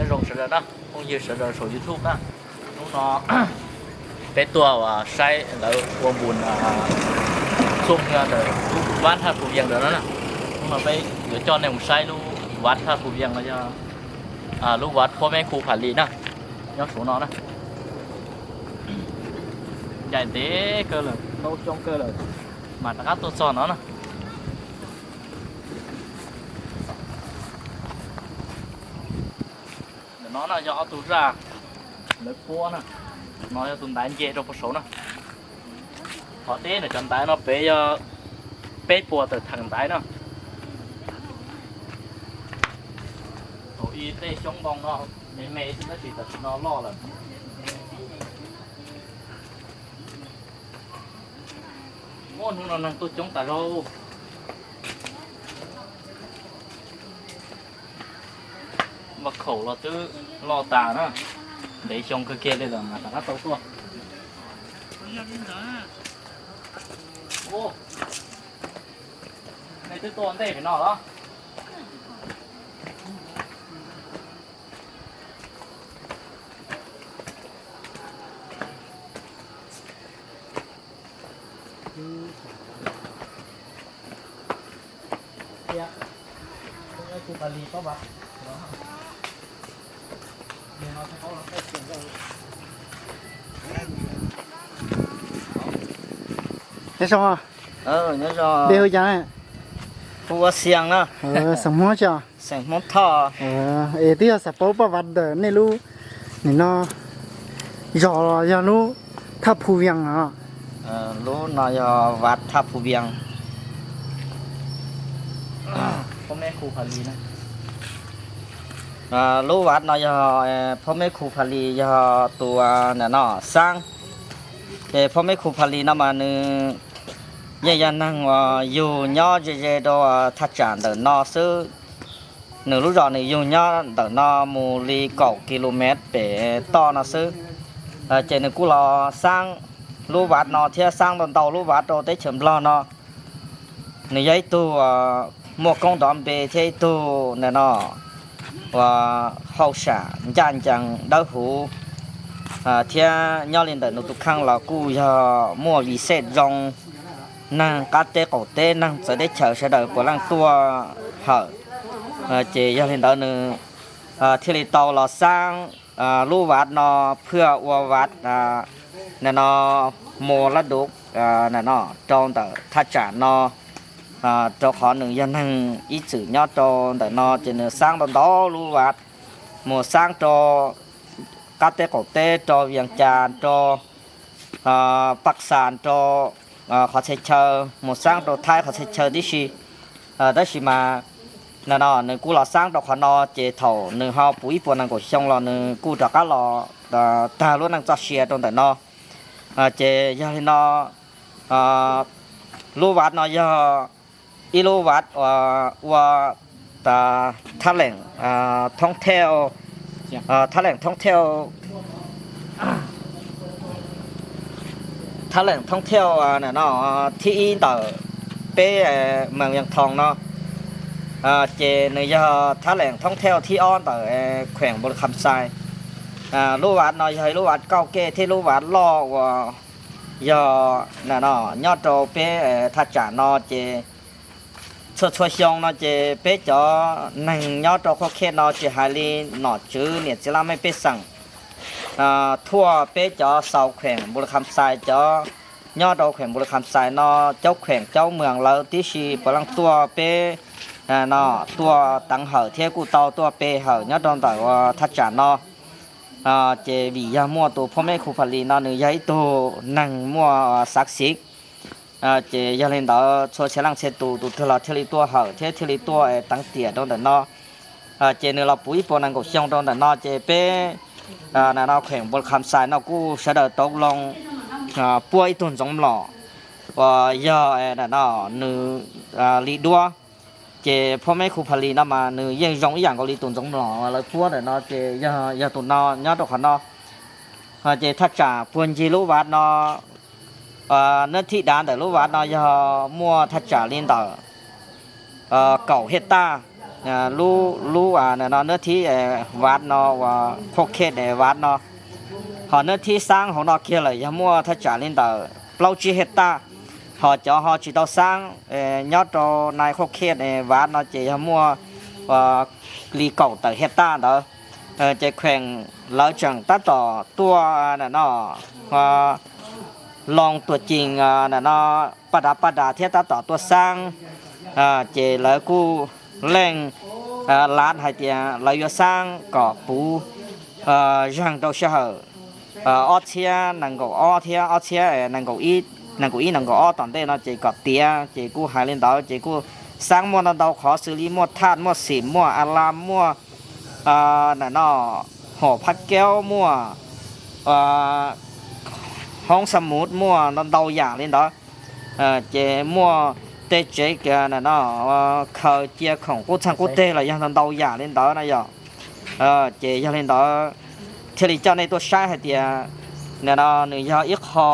Zoo sawv daws na, phooj ywg sawv daws saum YouTube na, hnub no peb tuaj saib lawv ua npus xoo ntawm lub vaj Thaj Phu Vias ntawd na. Hnub no peb yuav coj nej mus saib lub vaj Thaj Phu Vias los yog lub vaj Phob Meb Khu Phas Lis na, nyob saum no na. Ncaim ntev kawg lawm, tau coob kawg lawm mas rov qab tuaj txog no na. Ntawm no no yog ob tug zaj lawv puab na, no yog tus ntaiv nce rau puag saud na. Qhov teb ntawm cov ntaiv no pem yog peb puas tawm theem ntaiv no. Thaum ub tej xyoob ntoo no me me xwb tab sis tam sim no loj lawm. Ua hnub no neeg tuaj coob tas zog. Vaj khaum los twb loj tas na, ntev xyoo kawg kiag li lawm mas rov qab tau tuaj. Nej twb tuaj ntej pem no los? Nyob zoo, npe hu cas? Hu ua Xias na. Xeem Hmoob tsi? Xeem Hmoob Thoj. Es twb yog xav paub paj vav ntawm nej lub nim no zos los yog lub Thaj Phu Vias no? Lub no yog vav Thaj Phu Vias. Lub vav no yog Phob Meb Khu Phas Lis yog tus ntawm no xaab. Ces Phob Meb Khu Phas Lis no mas nws yeej yog neeg uas yug nyob ze ze rau thaj tsam ntawm no xwb. Nws lub zos nws yug nyob ntawm no mus li kaum kilomev pem toj no xwb. Ces nws kuj los xaab lub vav no thiab xaab ntau ntau lub vav rau teb chaws Nplog no. Nws yog ib tug muaj koob nrov npe thiab ib tug ntawm no uas hauj sam ncaj ncees dawb huv, thiab nyob li ntawm nws tus kheej los kuj yog muaj vis xej zoo, neeg qab teb qaum teb neeg txawv teb chaws sawv daws puav leej tuaj hawm. Ces yog li ntawd nws thiaj li tau los xaab lub vav no, phaj ua vav ntawm no mus lab duv ntawm no rau ntawm thaj tsam no, rau qhov nws yog neeg ib txwm nyob rau ntawm no ces nws xaab ntau ntau lub vav, mus xaab rau qab teb qaum teb, rau Vias Cas, rau Paj Xas, rau qhov txhia chaw, mus xaab rau Thaib qhov txhia chaw tib si. Tab sis mas ntawm no nws kuj los xaab rau qhov no ces thaum nws ho puv ib puas nees nkaum xyoo los nws kuj rov qab los tag lub neej txoj sia rau ntawm no. Ces yog li no, lub vav no yog ib lub vav ua thab leem thoob thej, thab leem thoob thej, thab leem thoob thej no thib ib ntawm peb Moos Vias Thoos no. Ces nws yog thab leem thoob thej thib ob ntawm kheem Npaus Lis Kham Xais. Lub vav no yog ib lub vav kauj kej thiab lub vav loj uas yog nyob rau peb thaj tsam no ces txhua txhua xyoo no ces peb cov neeg nyob rau qhov khej no tsis hais li nom tswv niam txiv laj mej pej xeem, thuaj peb cov xaus kheem Npaus Lis Kham Xais, cov nyob rau kheem Npaus Lis Kham Xais no, caub kheem caub moos lawv tib si puav leej tuaj peb no tuaj teev hawm thiab kuj tau tuaj pe hawm nyob rau ntawm thaj tsam no. Ces vim yog muaj tus Phob Meb Khu Phas Lis no nws yog ib tug neeg muaj xav xiv, ces yog li ntawd txhua txhia leej txhia tus tus twg los thiaj li tuaj hawm thiab thiaj li tuaj teev tiam rau ntawm no. Ces nws los puv ib puas nees nkaum xyoo rau ntawm no ces peb ntawm no kheem Npaus Lis Kham Xais no kuj sawv daws tau loo puab ib tug ntxoov mlom uas yog ntawm no nws li duab. Ces Phob Meb Khu Phas Lis no mas nws yeej zoo ib yam nkaus li tus ntxoov mlom lawv puab ntawm no ces yog tus no nyob rau qhov no. Ces thaj tsam puag ncig lub vav no, nab thib dav ntawm lub vav no yog muaj thaj tsam li ntawm kaum hiaj taj. lub, lub no nab thib vav no uas qhuav khe vav no. Ho nab thib xaab hauv no kiag lawm yog muaj thaj tsam li ntawm plaub tsib hecta. Ho cov ho tsis tau xaab nyob rau nai qhuav khe vav no ces yog muaj li kaum tawm hecta ntawd. Ces kheem lawv tseem tab tom tuaj no loo tuam cees no paj dav paj dav thiab tab tom tuaj xaab. Ces lawv kuj leej lav hais tias lawv yuav xaab kom puv zeeg rau sij hawm ob txhiab nees nkaum ob thiab ob txhiab nees nkaum ib, nees nkaum ib nees nkaum ob tom ntej no ces kom tiav. Ces kuj hais li ntawd ces kuj xaab muaj ntau ntau qhov xws li muaj thaj, muaj xim, muaj a la, muaj no hom phab kaub, muaj hoob xa mus, muaj ntau ntau yam li ntawd. Ces muaj tej tsev no khaws cia khoom qub txeeg qub teg los yog ntau ntau yam li ntawd na yom. Ces yog li ntawd thiaj li coj nej tuaj saib hais tias no nws yog ib qho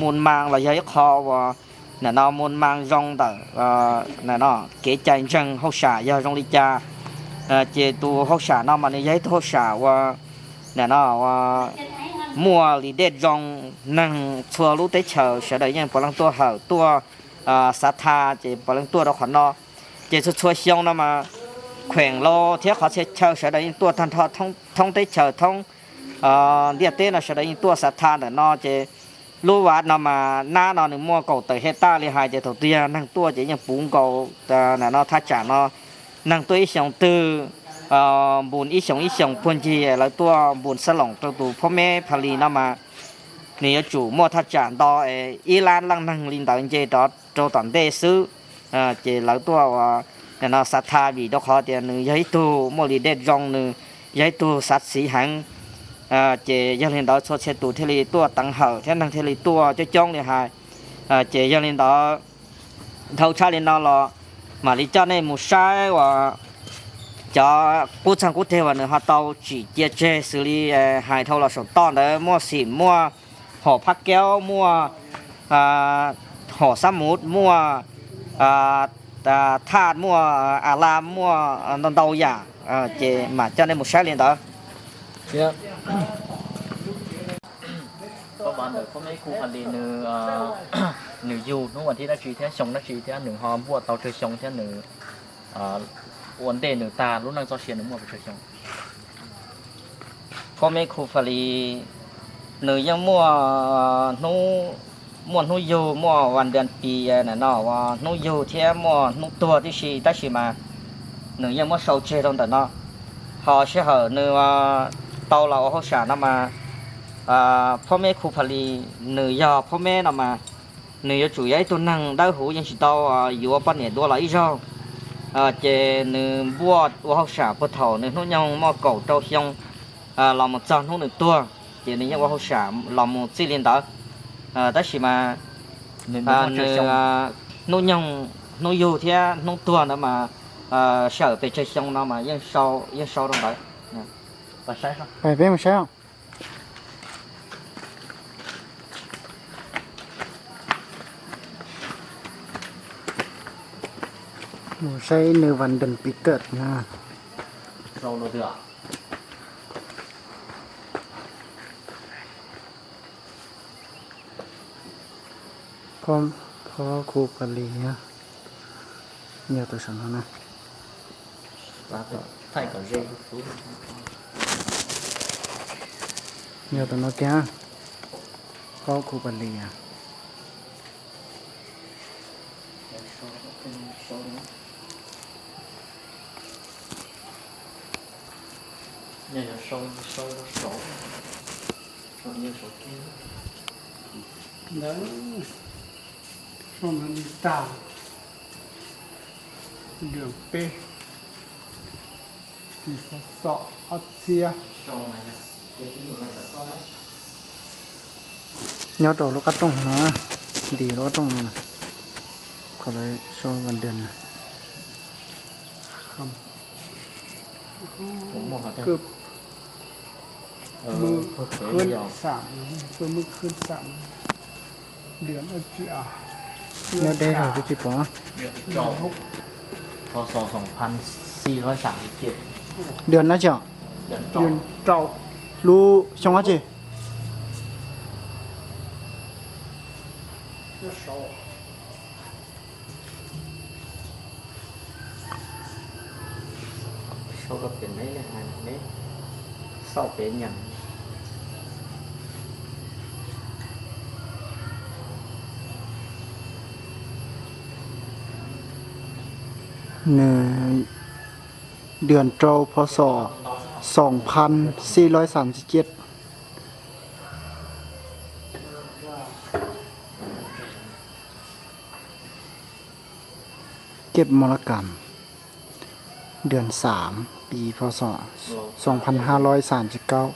mus mas los yog ib qho uas no mus mas zoo ntawm kev cai ntseeg hauj sam yog zoo li cas. Ces tus hauj sam no mas nws yog ib tug hauj sam uas no muaj li dej zoo, neeg txhua lub teb chaws sawv daws yeej puav leej tuaj hawm tuaj xav tha ces puav leej tuaj rau qhov no. Ces txhua txhua xyoo no mas kheem los thiab qhov txhia chaw sawv daws yeej tuaj tag nrho thoob teb chaws thoob ntiaj teb no sawv daws yeej tuaj xav tha ntawm no. Ces lub vav no mas nab no nws muaj kaum tawm hecta li hais ces thaum twg yog neeg tuaj ces yeej puv nkaus no thaj tsam no. Neeg tuaj ib xyoos twg npus ib xyoos ib xyoos puag ncig lawv tuaj npus xab loos rau tus phob meb Pha Lis no mas nws yuav tsum muaj thaj tsam nto ib lab leej neeg li ntawd nce rov rau tom ntej xwb. Ces lawv tuaj ua no xav tha vim rau qhov tias nws yog ib tug muaj li dej zoo, nws yog ib tug xav txiv heev. Ces yog li ntawd txhua txhia tus thiaj li tuaj teev hawm thiab neeg thiaj li tuaj coob coob li hais. Ces yog li ntawd dhau tshaj li no los mam li coj nej mus saib uas cov qub txeeg qub teg uas nws ho tau tsim cia tseg xws li hais dhau los saum toj ntawd muaj xim, muaj hom phab kaub, muaj hom xab mus, muaj thaj, muaj a la, muaj ntau ntau yam. Ces mam coj nej mus saib li ntawd. Phob meb Khu Pha Lis nws, nws yug hnub vas thib dab tsi thiab xyoo dab tsi thiab nws ho npuaj tau tsawg xyoo thiab nws ua ntej nws tag lub neej txoj sia nws muaj pes tsawg xyoo? Phob meb Khu Pha Lis nws yeej muaj hnub, muaj hnub yug, muaj vas das pis no, hnub yug thiab muaj hnub tuag tib si, tab sis mas nws yeej muab sau tseg rau ntawm no. Ho sij hawm nws tau los ua hauj sam no mas phob meb Khu Pha Lis nws yog phob meb no mas nws yuav tsum yog ib tug neeg dawb huv yeej tsis tau yuav poj niam dua los ib zaug. Ces nws npuaj ua hauj sam puag thaum nws hnub nyoog muaj kaum rau xyoo los mus txog hnub nws tuag, ces nws yeej ua hauj sam los mus txij li ntawd. Tab sis mas nws hnub nyoog, hnub yug thiab hnub tuag ntawd mas sij hawm pes tsawg xyoo no mas yeej sau rau ntawd. Peb mus saib. Mus saib nws vas das pis kawm na. Phob Khu Pha Lis yog tus saum no na. Yog tus no kiag, phob Khu Pha Lis. Ntawd, sau no li tag, dua peb, tsis xov xov ob txhiab. Nyob rau lub qab rooj no, ntim lub qab rooj no, qhov lawv sau vas das na. Nyob deb zog twb tsis pom. Pho xov xoom phas Ntws na tsis, lub xyoo dab tsi? Nws ntws rau pho xom xoom phan xij loj xam xiv ciej. Kieb mos lab kam, ntws xam, pis pho xom xoom phan hab loj xam xiv kaub.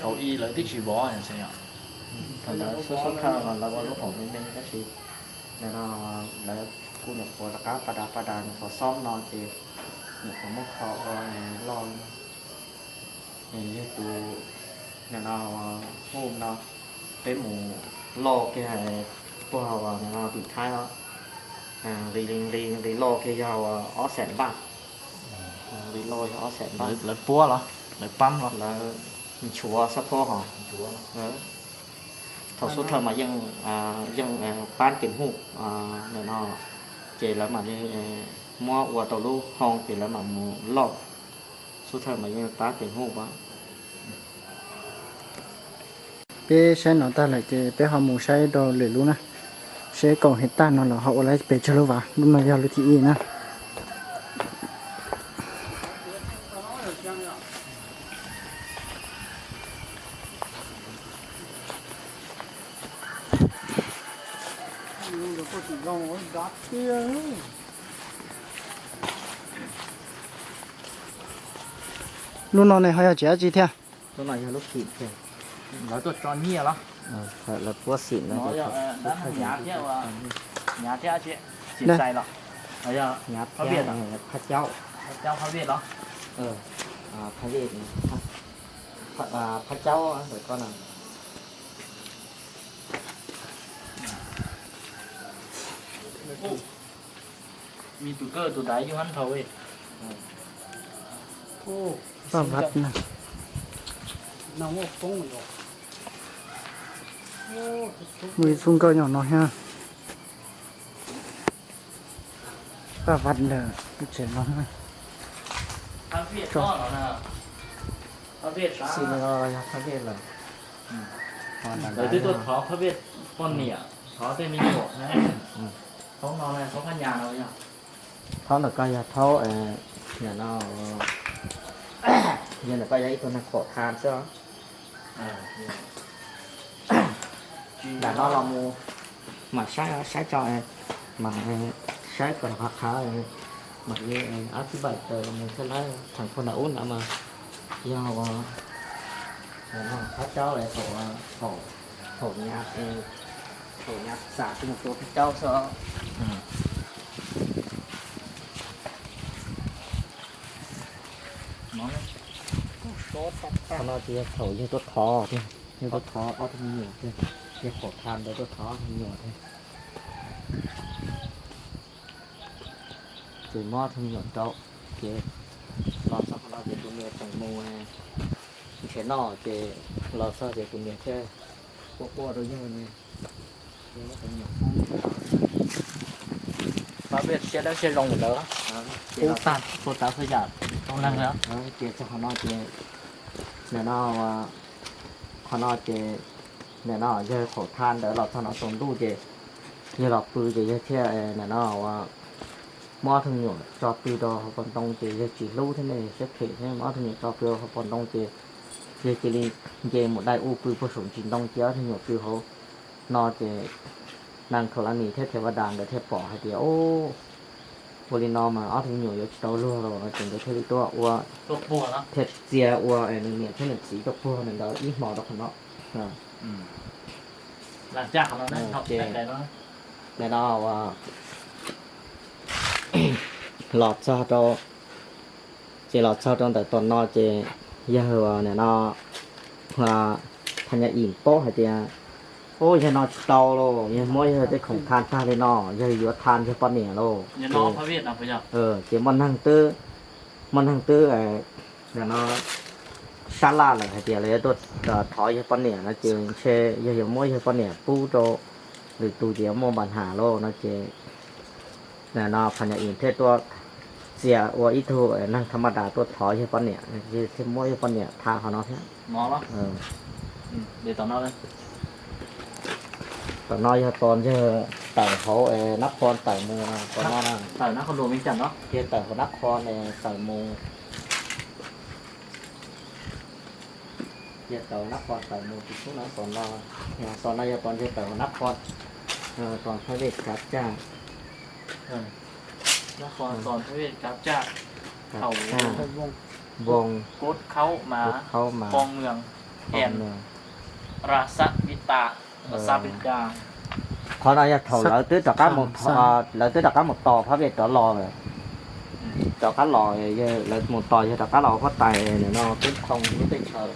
Thaum ub lawv twb tsis vov, thaum ntawd xub xub thawj lawv ua lub hauv me me tab sis nim no lawv kuj nyuam qhuav rov qab pas das pas das nyuam qhuav xob no ces nyuam qhuav muab kho ua loj. Yog tus nim no hu no peb mus loj kiag puag nim no tim Thaib os, nqis nqis nqis loj kiag yog ob xees npaj. Nqis loj yog ob xees npaj. Lawv puab los lawv pab los lawv nchuav xab phob hos. Thaum xub thawj mas yeej, yeej pab kev hu nim no ces lawv mam li muab ua tau lub hoo ces lawv mam mus loj. Xub thawj mas yeej pab kev hu pab. Peb saib no tag lawm ces peb ho mus saib rau lwm lub na, seb kaum hais tag no los ho ua lawm pes tsawg lub vas. Lub no yog lub thib ib na. Lub no ne ho yog tsev dab tsi thiab? Lub no yog lub kim, lawv tuaj tso nyiaj los? Lawv puab xim no. Nyav thiab, nyav thiab tsis txais los? Nyav thiab phab caub. Phab caub, phab vej los? Phab vej, phab caub ntawm koj no. Me tus kawj tus daiv yuj hab nthau. Paj vaj na. Muaj ib txuj nkauj nyob no thiab. Paj vaj ntawm lub tsev no. Xim no yog phab vej lawm. Lawv twb tuaj thov phab vej poj niam, thov tej me nyuam, thov no, thov phab nyas no. Thaub ntawm koj yog thaub, nim no, yog ntawm koj yog ib tug neeg khaum tha xwb. Nram no los mus mam saib, saib tso, mas saib kom qhov qhav, mam li ab tib npaim taws los mus thiaj lawv theem phuaj nram ub no mas yog qhov caub, thaum nyav, thaum nyav xam kuj mus tua qhov caub xwb. Qhov no ces yog thaum yawg tuaj thov thiab, yawg tuaj thov ob tug me nyuam thiab, yawg khaum tha ntawd tuaj thov ob tug me nyuam thiab. Ces muab ob tug me nyuam rau, ces los txog qhov no ces tus niam tseem mus nrhiav noj, ces los txog ces tus niam thiaj quaj quaj rau yawg ne. Pab peb siab dawb siab zoo ntawd, pub tag txhua tsav txhua yam rau neeg. Ces txog qhov no ces, nim no, qhov no ces, nim no yawg khaum tha ntawd los txog no tsaus ntuj ces yawg los pw ces yawg thiaj, nim no, muab ob tug me nyuam tso pw rau hauv paus ntoo ces yawg tsis hlub thiab ne, siab phem thiab, muab ob tug me nyuam tso pw rau hauv paus ntoo ces yawg cia li nce mus dai u pw puag saum ntsis ntoo ces ob tug me nyuam pw hauv no ces neeg Khaus Las Nis thiab Thev Vas Das nkawd thiaj pom hais tias, ua li no mas ob tug me nyuam yuav tsis tau luag los no ces nkawd thiaj li tuaj ua, thiaj txia ua nws niam thiab nws txiv tuaj puag ntawd ib hmo rau qhov no. Ces nim no los txog rau, ces los txog rau ntawm tom no ces yawg nim no Phas Nyas Im paub hais tias, ub, yawg no tsis tau lauj, yawg muab yawg tej khoom tha tag li no, yawg yuav tha yawg poj niam lauj. Ces muaj neeg twb, muaj neeg twb no sab laj lawm hais tias lawv yuav tuaj thov yawg poj niam no ces ntshe yawg yuav muab yawg poj niam pub rau lwm tus ces yuav muaj npa nham lauj no ces no Phas Nyas Im thiaj tuaj txia ua ib tug neeg tha ma das tuaj thov yawg poj niam, thiaj muab yawg poj niam tha qhov no thiab. Tom no yog tos yawg tawm hauv nab qho tawm mus, tom no yog tawm hauv nab qho tawm mus, yog tawm nab qho tawm mus tsis xub no tom no, tom no yog tos yawg tawm hauv nab qho, tos thawj vej kav caj, nab qho tos thawj vej kav caj, thaum voos, khaub mas, es ras xab vij tas, ras xab vij tas. Qhov no yog thaum lawv twb rov qab mus, lawv twb rov qab mus tos phab vej rov los lawm, rov qab los, lawv mus tos yawg rov qab los huab tais no kub khoo lub teb chaws.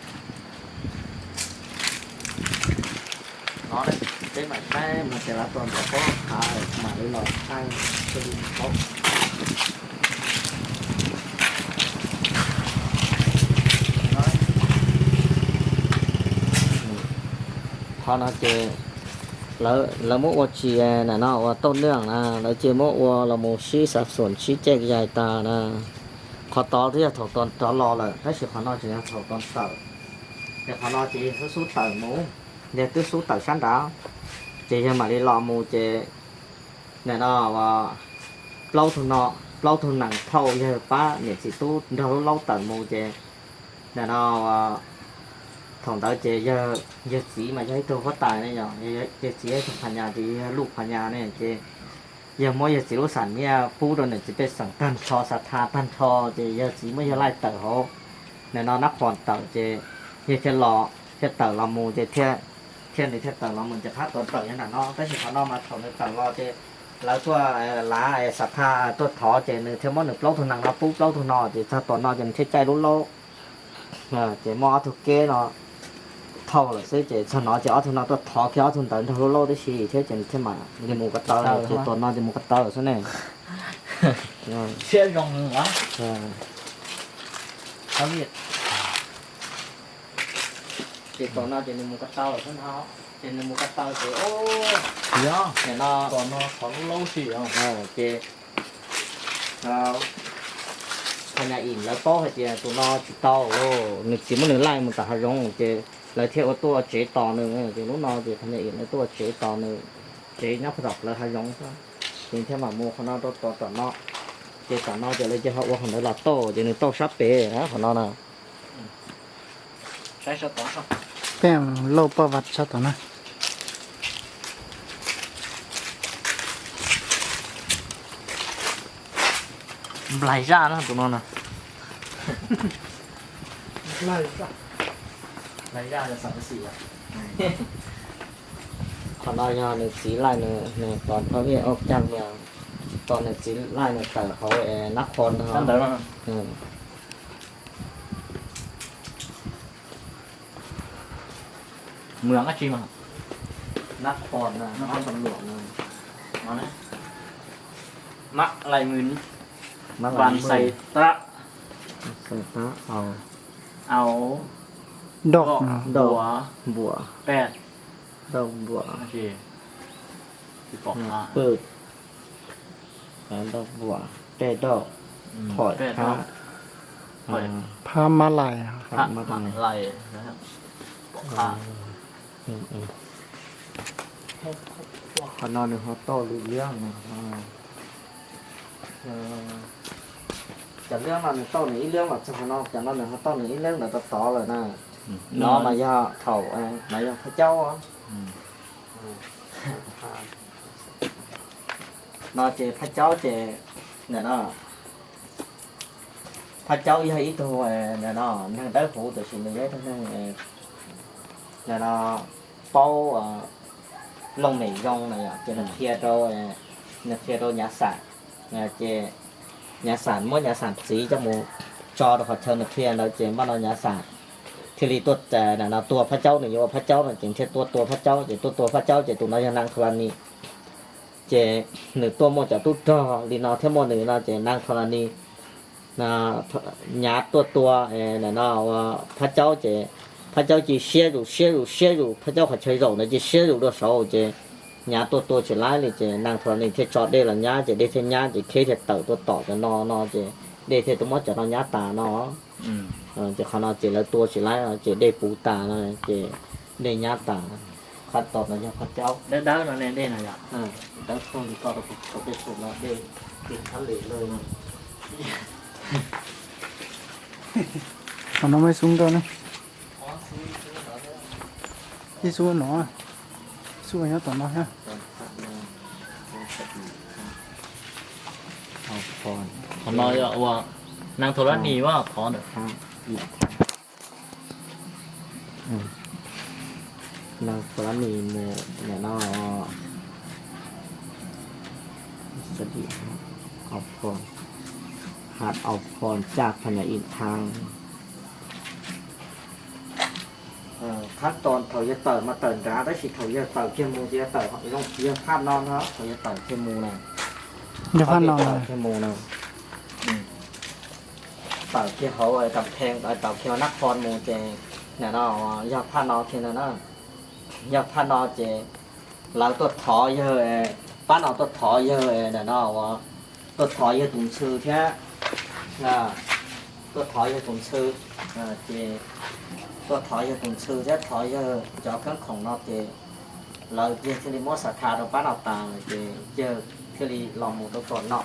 No peb mam saib mus ces lawv tos ntawm pob thav mam li los thaij li paub. Qhov no ces lawv muab ua tsis na no ua tauj neej na, lawv ces muab ua los mus sib xav xuam sib ceg yais tas na. Qhov tod twb yog thaum rov los lawm tab sis qhov no tseem yog thaum tawm. Ces qhov no ces yog xub xub tawm mus, yog twb xub tawm sab nrad, ces yog mam li los mus ces nim no plaub tug no, plaub tug nees thauj yawg pab niam txiv tub nrog lub laub tawm mus ces nim no thaum ntawd ces yawg txiv mas yog ib tug huab tais ne, yog yawg txiv ib tug phas nyas ces yog luj phas nyas ne ces yawg muab yawg txiv lub xam nyiaj pub rau niam txiv pej xeem tag nrho, xav tha tag nrho ces yawg txiv muab yawg laij tawm hauv nim no nab qhos tawm ces yawg thiaj los, thiaj tawm los mus ces thiaj, thiaj nws thiaj tawm los mus ces phab tod tawm yog nram no tab sis qhov no mas thaum nws tawm los ces lawv tuaj lav xav tha tuaj thov ces nws thiaj muab nws plaub tug nees no pub plaub tug no ces txog tom no ces nws thiaj caij lub laub. Ces muaj ob tug keb no thauj lawm xwb ces txog no ces ob tug no tuaj thov kiag ob tug ntawd nrog lub laub tib si thiab ces nws thiaj mam li mus ko taw, ces tom no ces mus ko taw xwb ne. Ces tom no ces nws mus ko taw xwb no, ces nws mus ko taw ces no, tom no thov lub laub xwb ces phas nyas im lawv paub hais tias tus no tsis tau, nws txiv muab nws laij mus tom hav zoov ces lawv thiaj ua tuaj tsev tos nws, ces lub no ces phas nyas im lawv tuaj tsev tos nws, tsev nyob puag tom plawv hav zoov xwb, ces thiaj mam mus qhov no rau tom no, ces tom no ces lawv cia ho ua qhov ntawd los tauj ces nws tauj sab pem qhov no na. Peb lauj poj vas sab tom na. Nplaig zaj no tus no na. Qhov no yog nws txiv laij nws, nws tos phab vij oj cag, tos nws txiv laij nws tawm hauv nab qhos no. Nab qhos, nab qhos tam luam no. Mab lai mws, vas xais tab, au, doj, npuam, pej, doj npuam, pw, doj npuam, pej doj, phom phab, phab mab lai, phom mab lai. Qhov no nws ho tauj lwm liab no. Cov liab no nws tauj nws ib liab los txog qhov no, cov no nws ho tauj nws ib liab ntawd tod tod lawm na. No mas yog thaum, mas yog phab caub. No ces phab caub ces, nim no phab caub yog ib tug, nim no neeg dawb huv tiam sis nws yog ib tug neeg, nim no paub looj mem zoo na, ces nws qhia rau, nws qhia rau Nyav Xam, ces Nyav Xam muab Nyav Xam txiv coj mus tso rau qhov chaw nws qhia ntawd ces npaj no Nyav Xam thiaj li tuaj, no tua Phab Caub, nws yuav ua Phab Caub no ces thiaj tuaj tua Phab Caub, ces tuaj tua Phab Caub ces tus no yog Naj Thus Las Nis. Ces nws tuaj muaj cov tub rog li no thiab muaj nws no ces Naj Thus Las Nis nyav tuaj tua, no, Phab Caub ces Phab Caub cia siab zus siab zus siab zus, Phab Caub qhov chaw zaum ntawd cia siab zus dua saud ces nyav tuaj tua tsis laib li ces Naj Thus Las Nis thiaj tso dej los nyab ces dej thiaj nyab ces Kheb thiaj tawm tuaj tom cov no no ces dej thiaj tuaj muab cov no nyab tas no. Ces qhov no ces lawv tua tsis laib ces dej puv tas no ces dej nyab tas. Qhov tom no yog Phab Caub. Dawb dawb no ne dej no yog, dawb kawg li ko rau kuv thaum dej thaum no dej tig thab li lawm. Qhov no muaj ib xub nkauj ne. Ib xub no, xub nyob tom no thiab. Qhov no yog ua Naj Thus Las Nis ua qhov ntawm Naj Thus Las Nis mus ntawm no, Naj Thus Las Nis, Hat Aus Phos, Caj Phas Nyas Ib Thab. Thab Tos thaum yawg tawm mas tawm nrad tab sis thaum yawg tawm kiag mus ces yawg tawm, yog phaj no no thaum yawg tawm kiag mus na. Yog phaj no tawm kiag mus na. Tawm kiag hauv kam pheej, tawm kiag Nab Phos mus ces ntawm no yog phaj no kiag na. Yog phaj no ces lawv tuaj thov yawg, pab no tuaj thov yawg ntawm no, tuaj thov yawg tus ntxhw thiab, tuaj thov yawg tus ntxhw, ces tuaj thov yawg tus ntxhw thiab thov yawg cov kheeb khoom no ces lawv yawg thiaj li muab xav tha rau pab no tas ces yawg thiaj li los mus rau tom no.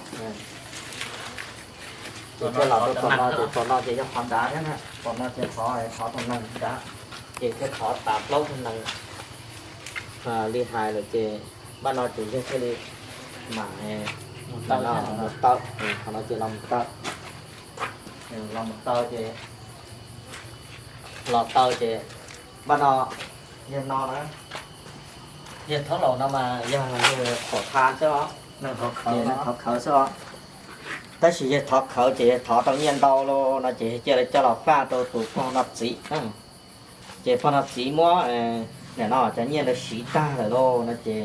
Ces thiaj los rau tom no ces tom no ces yog qhov nrad thiab na, tom no ces thov, thov tus neeg nrad, ces thiaj thov tas plaub tus neeg li hais lawm ces pab no ces yawg thiaj li mam mus taw, qhov no ces los mus taw, los mus taw ces, los taw ces pab no, yawg no na, yawg thaub laus no mas yog yawg qhuas tha xwb os, neeg thov khawv xwb os. Tab sis yawg thov khawv ces yawg thov tau nyiaj ntau los no ces yawg cia li coj los faj rau tus pog no txiv. Ces pog no txiv muab nim no cov nyiaj ntawd siv tag lawm lauj no ces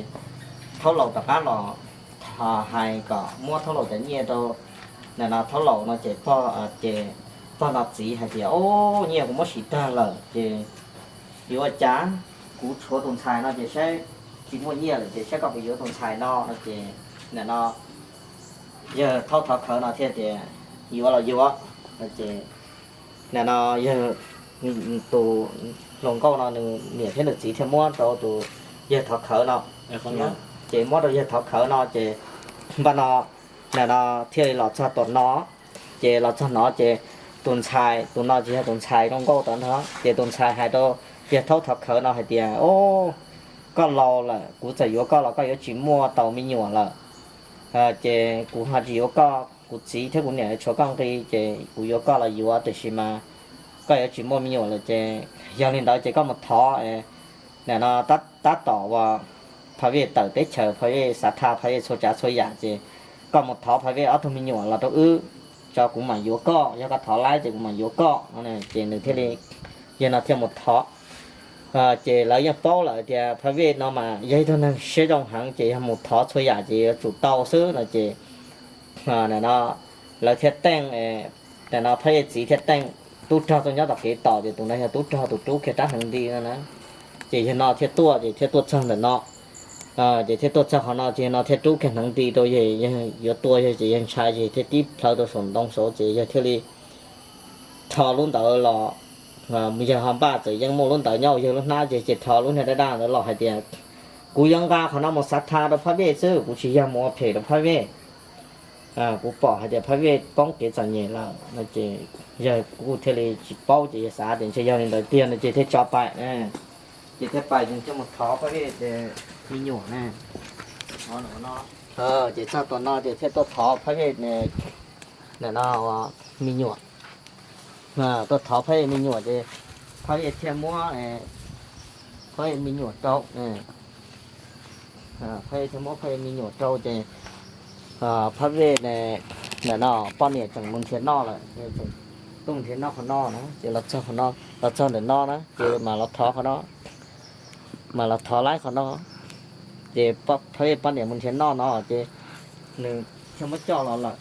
thaub laus rov qab los hais kom muab thaub laus cov nyiaj rau nim no thaub laus no ces pog, ces pog no txiv hais tias, Ob, nyiaj kuv muab siv tag lawm ces yuav ua cas? Kuv tshuav tus ntxhais no ces saib tsis muaj nyiaj lawm ces saib koj puas yuav tus ntxhais no no ces nim no yawg thaub thov khawv no thiaj tias, Yuav los yuav. Ces nim no yawg, tus hluas nkauj no nws niam thiab nws txiv thiaj muab rau tus yawg thov khawv no. Ces muab rau yawg thov khawv no ces npaj no, nim no thiaj li los txog tom no. Ces los txog no ces tus ntxhais, tus no ces yog tus ntxhais zoo nkauj tod ntag. Ces tus ntxhais hais rau yawg thaub thov khawv no hais tias, Ob, koj laus lawm, kuv txawm yuav koj los koj yuav tsis muaj tau me nyuam lawm. Ces kuv ho tsis yuav koj, kuv txiv thiab kuv niam tshuav koj nqi ces kuv yuav koj los yuav tiam sis mas koj yuav tsis muaj me nyuam lawm ces yog li ntawd ces koj mus thov, nim no tab tom uas Phaj Vej tawm teb chaws, Phaj Vej xav tha Phaj Vej txhua tsav txhua yam ces koj mus thov Phaj Vej ob tug me nyuam los rau wb tso kuv mam yuav koj, yog koj thov laib ces kuv mam yuav koj. Ces nws thiaj li, yawg no thiaj mus thov. Ces lawv yeej paub lawm tias Phaj Vej no mas yog ib tug neeg siab zoo heev ces yog mus thov txhua yam ces yuav tsum tau xwb no ces no lawv thiaj teej, no Phaj Vej txiv thiaj teej tub rog tuaj nyob tom kev tos ces tus no yog tub rog tus rub kiag rab hneev nti no na. Ces yawg no thiaj tuaj ces thiaj tuaj txog ntawm no. Ces thiaj tuaj txog qhov no ces yawg no thiaj rub kiag hneev nti rau yawg, yawg yuav tua yawg ces yawg ntshai ces thiaj tib plhaw rau saum ntoo saud ces yawg thiaj li rho lub ntawd los. Yawg ho npaj txawm yeej muaj lub ntawd nyob hauv yawg lub hnab ces ces rho lub niag daj daj ntawd los hais tias, Kuv yuav nqa qhov no mus xav tha rau Phaj Vej xwb, kuv tsis yog mus ua phem rau Phaj Vej. Kuv pom hais tias Phaj Vej poob kev txom nyem lawm no ces yawg kuj thiaj li tsis paub ces yawg xav tias ntshe yog li ntawd tiag no ces thiaj tso pais. Ces thiaj pais ces thiaj mus thov Phaj Vej me nyuam na. Ces txog tom no ces thiaj tuaj thov Phaj Vej nim no me nyuam. Tuaj thov Phaj Vej me nyuam ces Phaj Vej thiaj muab Phaj Vej me nyuam rau. Phaj Vej thiaj muab Phaj Vej me nyuam rau ces Phaj Vej nim no poj niam tseem mus nrhiav noj lawm, tseem tuaj nrhiav noj qhov no na, ces los txog qhov no, los txog ntawm no na ces mam los thov qhov no, mam los thov laib qhov no. Ces Phab Vej poj niam mus nrhiav noj no ces nws thiaj muab coj los lawm.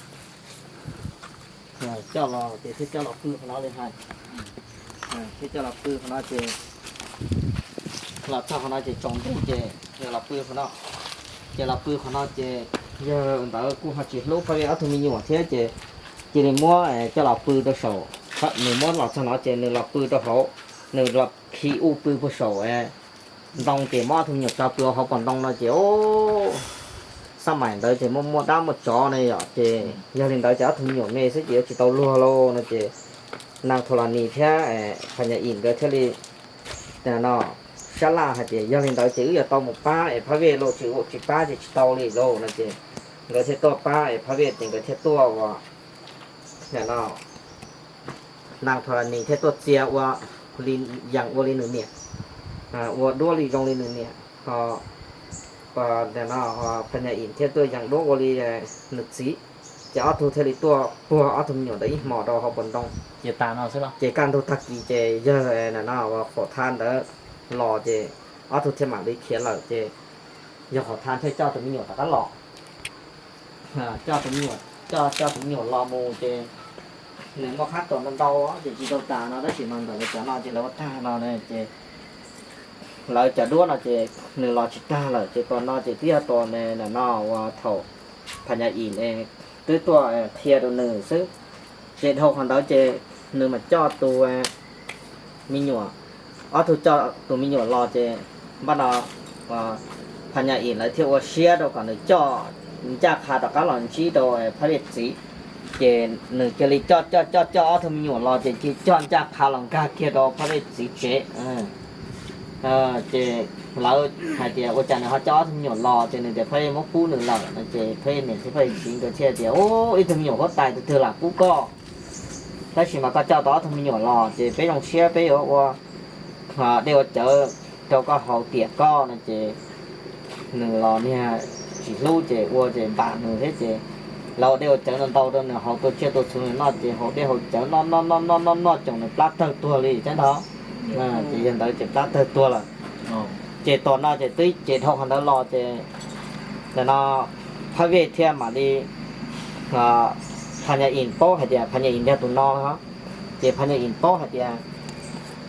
Coj los ces thiaj coj los pw qhov no li hais, thiaj coj los pw qhov no ces los txog qhov no ces tsaus ntuj ces los pw qhov no. Ces los pw qhov no ces yawg ntawd kuj ho tsis hlub Phab Vej ob tug me nyuam thiab ces cia li muab coj los pw rau saum, nws muab los txog no ces nws los pw rau hauv, nws los khi u pw puag saum ntoo ces muab ob tug me nyuam tso pw hauv paus ntoo no ces xab maim ntawd ces muaj muaj dab muaj tsov ne yom, ces yog li ntawd ces ob tug me nyuam me xwb ces yuav tsis tau luag lauj no ces Naj Thau Las Nis thiab Phab Nyas Im nkawd thiaj li no sab laj hais tias yog li ntawd ces wb yuav tau mus pab es Phab Vej lauj, tsis pab ces tsis tau li lauj no ces nkawd thiaj tuaj pab es Phab Vej ces nkawd thiaj tuaj ua no Naj Thau Las Nis thiaj tuaj txia ua li, yees ua li nws niam, ua duab li zoo li nws niam, ho Phab Nyas Im thiaj tuaj yees duab ua li nws txiv. Ces ob tug thiaj li tuaj puag ob tug me nyuam ntawd ib hmos rau hauv paus ntoo. Ces kaj ntug tag kis ces yawg no ua qhov thab ntawd los ces ob tug thiaj mam li khiav lawm ces yawg qhov thab thiaj coj tus me nyuam rov qab los. Coj tus me nyuam, coj coj tus me nyuam los mus ces nws muaj qab tos ntau ntau ces tsis tau tas no tab sis mas ntawm lawv cov no ces lawv ua tag no ces lawv cov duab no ces nws los tsis tag lawm ces tos no ces twb yog tos no ua thaum Phab Nyas Im twb tuaj qhia rau nws xwb. Ces dhau qhov ntawd ces nws mam coj tus me nyuam, ob tug coj tus me nyuam los ces npaj no Phab Nyas Im lawv thiaj ua siab rau kom nws coj ncaj qha rov qab los ntsib rau Phab Vej txiv. Ces nws cia li coj coj coj coj ob tug me nyuam los ces cia li coj ncaj qha los nkag kiag rau Phab Vej txiv tsev. Ces lawv hais tias ua cas nws ho coj ob tug me nyuam los ces nws tias Phab Vej muab pub nws lawm no ces Phab Vej niam thiab Phab Vej txiv nkawd thiaj tias ub, ib tug me nyuam huab tais tus twg lam pub koj, tab sis mas koj coj tau ob tug me nyuam los ces peb zoo siab peb yuav ua dej ua cawv rau koj haus tiam koj no ces nws los niag tsis hlub ces ua ces npam nws thiab ces lawv ua dej ua cawv ntau ntau rau nws haus tua tsiaj tua txhu nws noj ces haus dej haus cawv noj noj noj noj noj noj coom nws plab tawg tuag li thiab ntag. Ces yog ntawd ces plab tawg tuag lawm. Ces tos no ces twb ces dhau qhov ntawd los ces ntawm no Phab Vej thiaj mam li, Phab Nyas Im paub hais tias Phab Nyas Im yog tus no, ces Phab Nyas Im paub hais tias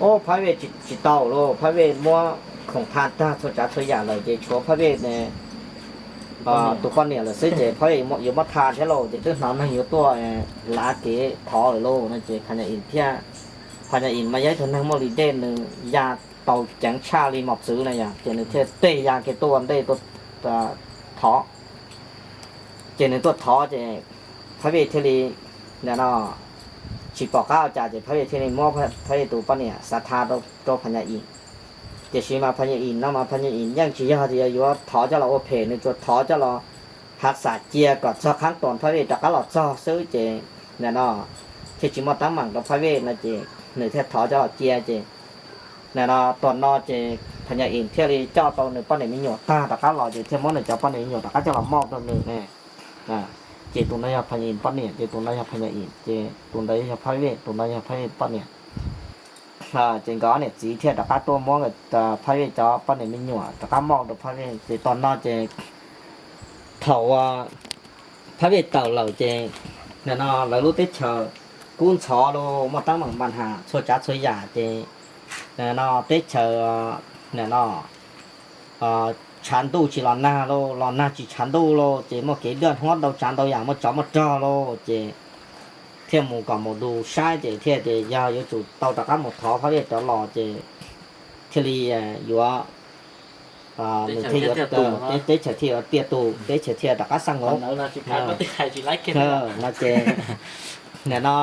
ub, Phab Vej tsis tau lauj, Phab Vej muab khoom tha tag txhua tsav txhua yam lawm ces tshuav Phab Vej tus poj niam lawm xwb ces Phab Vej yuav muab tha thiab lauj, ces twb hnov neeg yuav tuaj lav kev thov lawm lauj no ces Phab Nyas Im thiaj, Phab Nyas Im mas yog ib tug neeg muaj li dej, nws ya tau ceev tshaj li mos txwv na yom, ces nws thiaj tej ya kiag tuaj ua ntej thov. Ces nws tuaj thov ces Phab Vej thiaj li, ntawm no tsis pom qab ua cas ces Phab Vej thiaj li muab Phab Vej tus poj niam xav tha rau Phab Nyas Im. Tiam sis mas Phab Nyas Im no mas Phab Nyas Im yeej tsis yog tias yuav thov coj los ua phem, nws tsuas thov coj los hav xam cia kom txog qhab tos Phab Vej rov qab los txog xwb ces ntawm no thiaj tsis muaj teeb meem rau Phab Vej no ces nws thiaj thov coj los cia ces ntawm no tos no ces Phab Nyas Im thiaj li coj tau nws poj niam me nyuam tag rov qab los ces thiaj muab nws cov poj niam me nyuam rov qab coj los moj rau nws ne. Ces tus no yog Phab Nyas Im poj niam, ces tus no yog Phab Nyas Im, ces tus ntawd yog Phab Vej, tus no yog Phab Vej poj niam. Ces nkawd ob niam txiv thiaj rov qab tuaj muab Phab Vej cov poj niam me nyuam rov qab moj rau Phab Vej ces tos no ces thaum Phab Vej tawm lawm ces ntawm no lawv lub teb chaws kub ntxhov lauj, muaj teeb meem npa nham txhua tsav txhua yam ces ntawm no teb chaws ntawm no tshav ntuj tsis los nag lauj, los nag tsis tshav ntuj lauj, ces muaj kev daj huab ntau tsav ntau yam, muaj tsov muaj rog lauj, ces thiaj mus kom mus du saib ces thiaj tias yog yuav tsum tau rov qab mus thov Phab Vej rov los ces thiaj li yuav, nws thiaj yuav, teb chaws thiaj yuav tiaj tus, teb chaws thiaj rov qab xaj nkaus no ces ntawm no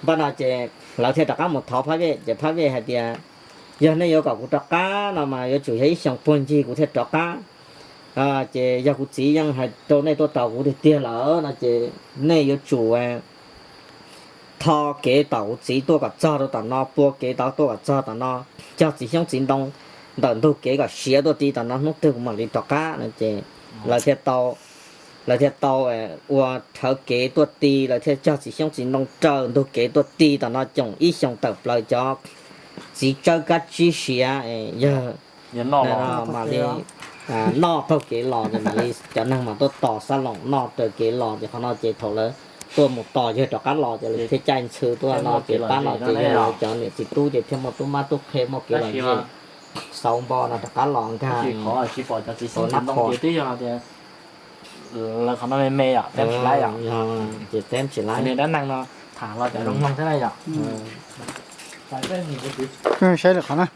npaj no ces lawv thiaj rov qab mus thov Phab Vej ces Phab Vej hais tias yog nej yuav kom kuv rov qab no mas yuav tsum yog ib xyoos puag ncig kuv thiaj rov qab. Ces yog kuv txiv yeej hais rau nej tuaj tos kuv tiag tiag lawm no ces nej yuav tsum tho kev tom kuv txiv tuaj kom txog rau tom no, pua kev tod tuaj kom txog tom no, cog txiv xyoob txiv ntoo ntawm ntug kev kom siav tuaj ti tom no, hnub twg kuv mam li rov qab no ces lawv thiaj tau lawv thiaj tau ua rhawv kev tuaj ti, lawv thiaj cog txiv xyoob txiv ntoo raws ntug kev tuaj ti tom no coom ib xyoos tawm plaws cov txiv tsawb kab tsib siav, yawg mam li noj taug kev los ces mam li cov neeg mas tuaj tos xab loos noj raws kev los ces qhov no ces thaum lawv tuaj mus tos yawg rov qab los ces lawv thiaj caij ntxhw tuaj no ces pab no ces yog lawv cov niam txiv tub ces thiaj muaj tub mab tub qhe muaj kev los zem xauv npo no rov qab los nkag na qhov me me yom, teb tsis laib yom. Ces teb tsis laib, dab neeg no tham los cov zoo mloog thiab yom. Saib lawm qhov na.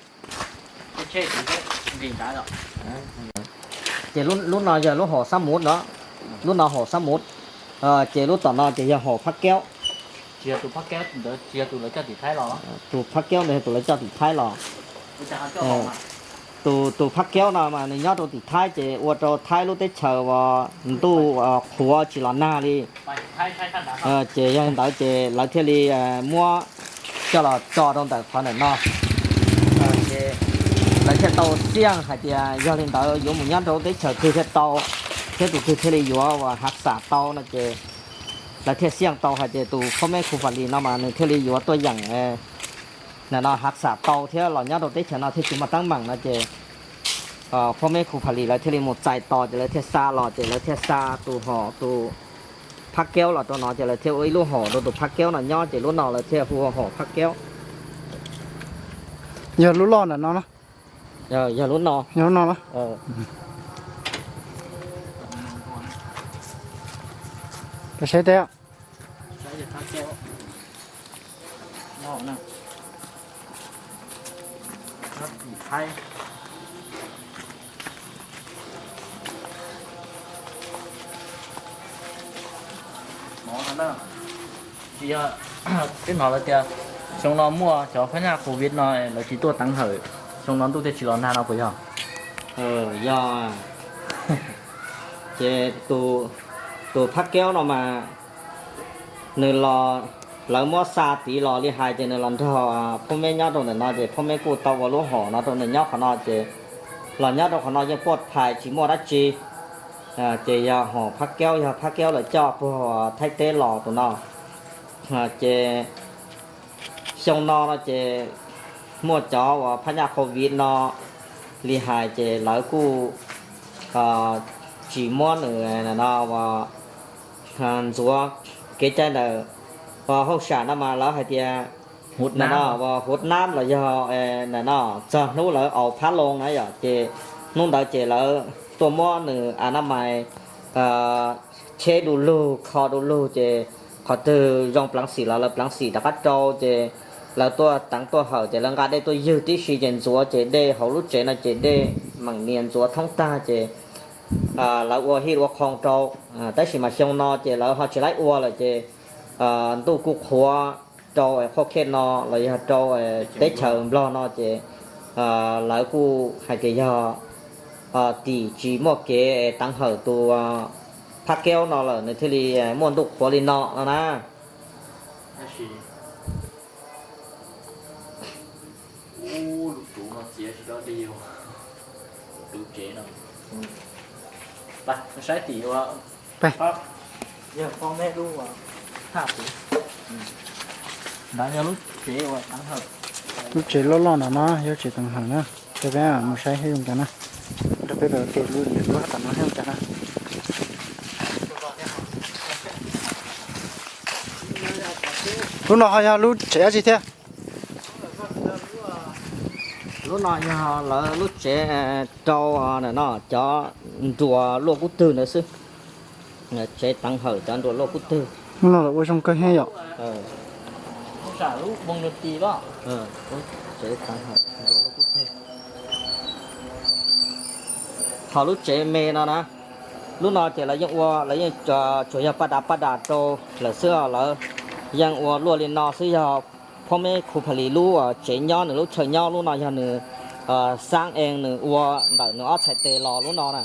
Ces lub no yog lub hom xab muv no, lub no hom xab muv, ces lub tom no ces yog hom phab kaub. Tus phab kaub ntawd yog tus lawv coj tim Thaib los. Tus, tus phab kaub no mas nws nyob rau tim Thaib ces ua rau Thaib lub teb chaws uas ntuj qhuav tsis los nag li. Ces yog li ntawd ces lawv thiaj li muab coj los tso rau ntawm qhov ntawm no. Ces lawv thiaj tau xiaj hais tias yog li ntawd yuav mus nyob rau teb chaws twg thiaj tau, thiab tus twg thiaj li yuav uas hav xam tau no ces lawv thiaj xiaj tau hais tias tus phab meb khu fas lis no mas nws thiaj li yuav tuaj yeem na no hav xam tau thiab los nyob rau teb chaws no thiaj tsis muaj teeb meem no ces phab meb khu fas lis lawv thiaj li mus txais tos ces lawv thiaj xa los ces lawv thiaj xa tus hom tus phab kaub los rau no ces lawv thiaj ua ib lub hom rau tus phab kaub no nyob ces lub no lawv thiaj hu ua hom phab kaub. Yog lub loj ntawm no, yog lub no, yog lub no. Saib teb, tsis yog, twb hnov lawv tias xyoo no muaj cov phab nyaj covid no lawv tsis tuaj teev hawm, xyoo no ntuj thiaj tsis los nag no puas yog? Yog. Ces tus phab kaub no mas nws los, lawv muab xa tid los li hais ces nws los nrog phab meb nyob rau ntawm no ces phab meb kuj tau ua lub hom no rau nws nyob qhov no ces los nyob rau qhov no yeej puaj phais tsis muaj dab tsi. Ces yog hom phab kaub, yog phab kaub lawv coj puag Thaib teb los tus no. Ces xyoo no no ces muaj cov uas phab nyaj covid no li hais ces lawv kuj tsis muab nws no ntxuav kev cai ntawm hauj sam no mas lawv hais tias huv nab los yog no txog hnub lawv aus phab loo na yom ces hnub ntawd ces lawv tuaj muab nws a nab mais cheb du lug kho du lug ces qhov twg zoo pleev xim los lawv pleev xim rov qab rau ces lawv tuaj teev tuaj hawm ces lawv nqa dej tuaj ywg tib si ces ntxuav ces dej hauv lub tsev no ces dej meem nias ntxuav thoob tag ces lawv ua hij ua qhoo rau. Tab sis mas xyoo no ces lawv ho tsis laib ua lawm ces ntuj kuj qhuav rau qhov khej no los yog rau teb chaws Nplog no ces lawv kuj hais tias yog tim tsis muaj kev teev hawm tus phab kaub no lawm nws thiaj li muaj ntuj qhuav li no no na. Lub tsev loj loj no no yog tsev teev hawm na. Rau peb mus saib hab zoo cas na. Rau peb mus ke lub, lub tom no hab zoo cas na. Lub no ho yog lub tsev dab tsi thiab? Lub no yog lawv lub tsev rau no cov nruas luaj kub twg ntawd xwb. Tsev teev hawm cov nruas luaj kub twg. Lub no lawv ua zoo kawg heev yom. Ho lub tsev me no na, lub no ces lawv yeej ua, lawv yeej tsuas yog paj das paj das rau lawm xwb, lawv yeej ua luaj li no xwb. Yog phab meb khu pha lis lub tsev nyob, nws lub chaw nyob lub no yog nws xab ees nws ua ntawm nws ob txhais tes los lub no na,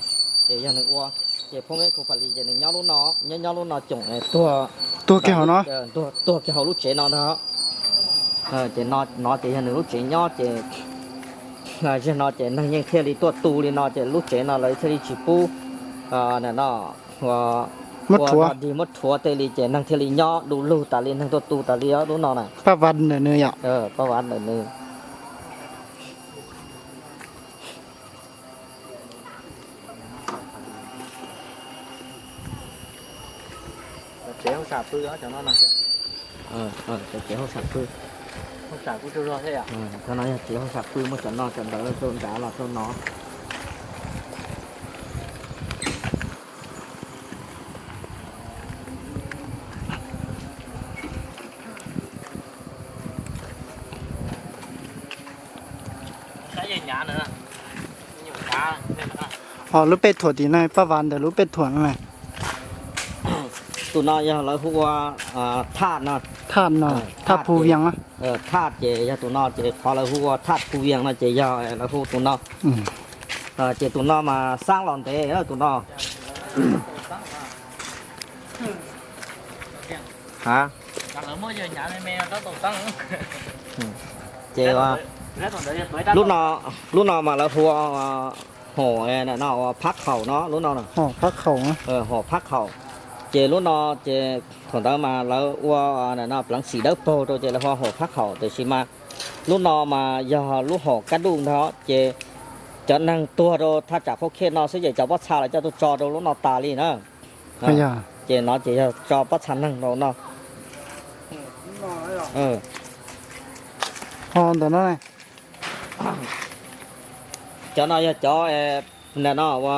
ces yog nws ua. Ces phab meb khu pha lis ces nws nyob lub no, nyob nyob lub no coom tuag, tuag kiag hauv no, tuag kiag hauv lub tsev no ntag. Ces no ces yog nws lub tsev nyob ces, zaum no ces neeg yeej thiaj li tuaj tu li no ces lub tsev no lawv thiaj li tsis pub, no, ua Muab rhuav, dig muab rhuav tej li ces neeg thiaj li nyob du lug tas li, neeg tuaj tu tas li os lub no na. Paj Vas ntawm nws yom? Paj Vas ntawm nws. Tsev hauj sam pw, cov no, cov tsev hauj sam pw. Cov no yog tsev hauj sam pw, muaj cov no cov ntawd rau nrad los rau no. Ho lub pej thuam tim no, Paj Vas ntawm lub pej thuam no. Tus no yog lawv hu ua Thaj no. Thaj no, Thaj Phu Vias. Thaj ces yog tus no ces qhov lawv hu ua Thaj Phu Vias no ces yog lawv hu tus no. Ces tus no mas xab los ntev tus no. Ces lub no mas lawv hu ua hom no ua Phab Khaum no lub no. Hom Phab Khaum. Ces lub no ces thaum ntawd mas lawv ua no pleev xim dawb paug rau ces lawv hu ua hom Phab Khaum, tiam sis mas lub no mas yog lub hom Kab Duj ntag ces cov neeg tuag rau thaj tsam qhov khej no xwb ces cov pob txha lawv coj tuaj tso rau lub no tas li na. Ces no ces yog tso pob txha neeg rau no. Ho ntawm no, cov no yog cov no ua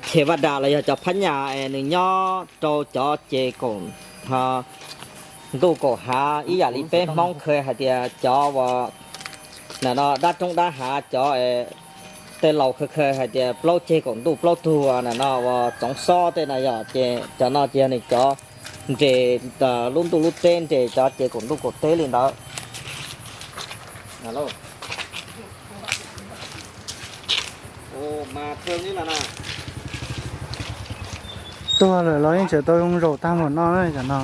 Khe Vaj Das los yog cov phab nyas es nws nyob rau cov ces koom ntuj koom hav ib yam li peb Hmoob khaws hais tias cov uas no dab roob dab hav cov tej laus khaws khaws hais tias plaub ceg koom ntuj plaub tug no uas txoov xob tej no yog ces cov no ces yog nws cov nres lub ntuj lub teb, nres cov ces koom ntuj koom teb li ntawd. Tuag lawm los yeej tseem tau zoo zaum tag npaum no cov no.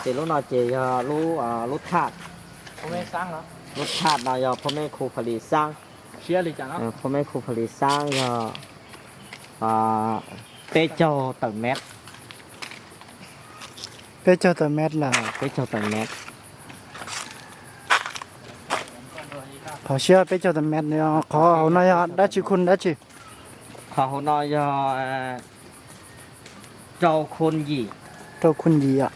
Ces lub no ces yog lub thaj, lub thaj no yog phab meb khu Pha Lis Xaab. Phab meb khu Pha Lis Xaab yog peb caug tawm mev. Peb caug tawm mev lawm. Peb caug tawm mev. Qhov siab peb caug tawm mev, qhov hauv no yog dab tsi, khu dab tsi? Qhov hauv no yog rau khu yim. Rau khu yim.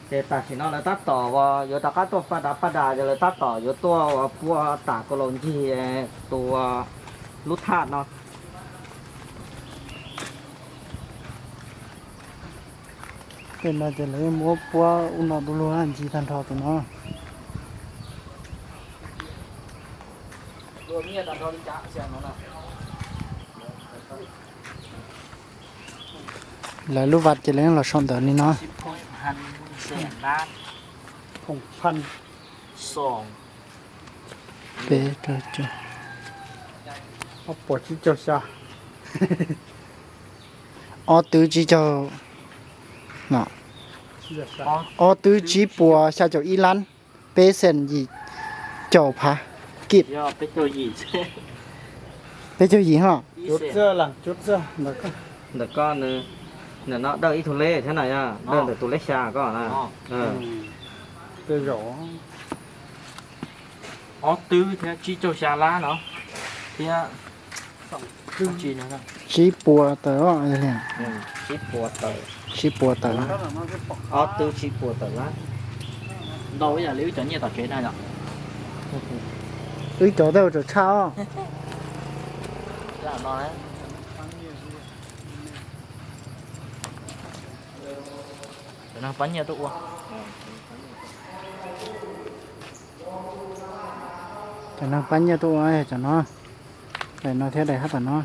Ces tam sim no lawv tab tom yuav rov qab tuaj paj dav paj dav, ces lawv tab tom yuav tuaj pua tam kaus laus ncig tus lub thaj no. Tej no ces lawv muab puab ub no du lug ncig tag nrho tus no. Lawv lub vaj ces lawv los sau ntawv li no. Peb caug, ob puas tsib caug xya, ob twb tsib caug, ob twb tsib puas xya caum ib lab, peb xees yim caum phav kij. Peb caug yim os. Ntawm koj, ntawm no dawj ib tug leb thiab na, yog dawj ntawm tus leb xya koj na. Ob twb thiab tsib caug xya lab no thiab. Tsib puas tawm, tsib puas tawm, ob twb tsib puas tawm lab. Ntau ib yam li wb cov nyiaj tom tsev na yom. Wb cov tej tseem tshaj os. Cov neeg pab nyiaj tuaj ua. Cov neeg pab nyiaj tuaj ua cov no, daim no thiab daim hab tom no.